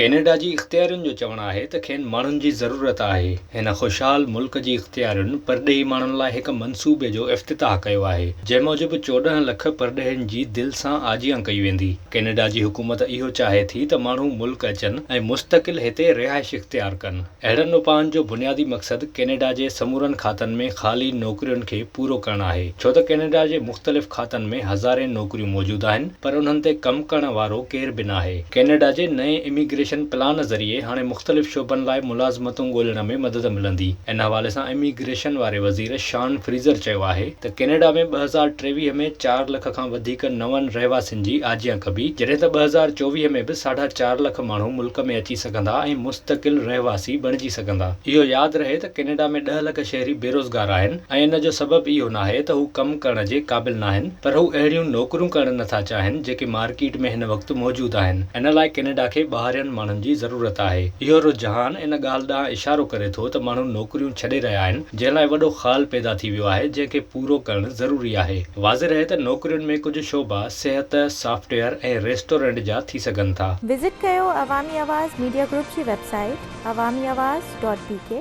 Canada جي اختيارين جو چوڻ آهي ته کين ماڻهن جي ضرورت آهي. هن خوشحال ملڪ جي اختيارين پرڏيهي ماڻهن لاء هڪ منصوبي جو افتتاح ڪيو آهي، جنهن موجب 14 لک پرڏيهين جي دل سان آجيان ڪئي ويندي. ڪينيڊا جي حڪومت اهو چاهي ٿي ته ماڻهو ملڪ اچن ۽ مستقل هتي رهائش اختيار ڪن. اهڙن اپائن جو بنيادي مقصد ڪينيڊا جي سمورن کاتن ۾ خالي نوڪرين کي پورو ڪرڻ آهي، ڇو ته ڪينيڊا جي مختلف کاتن ۾ هزارين نوڪريون موجود آهن پر انهن تي ڪم ڪرڻ وارو ڪير به ناهي. ڪينيڊا جي نئين اميگريشن پلان ذريعي هاڻي مختلف شعبن لاء ملازمتون ڳولڻ ۾ مدد ملندي. ان حوالي سان اميگريشن واري وزير شان فريزر چيو آهي ته ڪينيڊا ۾ 2023 ۾ چار لک کان وڌيڪ نون رهواسين جي آجيان ڪبي، جڏهن ته 2024 ۾ به ساڍا چار لک ماڻهو ملڪ ۾ اچي سگهندا ۽ مستقل رهواسي بڻجي سگهندا. اهو ياد رهي ته ڪينيڊا ۾ ڏهه لک شهري بيروزگار آهن ۽ ان جو سبب اهو ناهي ته هو ڪم ڪرڻ جي قابل ناهن پر هو اهڙيون نوڪريون ڪرڻ نٿا چاهين جيڪي مارڪيٽ ۾ هن وقت موجود آهن. ان لاء ڪينيڊا کي ٻاهرين ماڻهن جي ضرورت آهي. اهو رجحان ان ڳالهه ڏانهن اشارو ڪري ٿو ته ماڻهو نوڪريون ڇڏي رهيا آهن جنهن لاء وڏو خال پيدا ٿي ويو آهي جنهن کي پورو ڪرڻ ضروري آهي. واضح رهي ته نوڪرين ۾ ڪجهه شعبا صحت، سافٽ ويئر ۽ ريسٽورنٽ جا ٿي سگهن ٿا. وزٽ ڪيو عوامي آواز ميڊيا گروپ جي website Awami Awaz dot B K.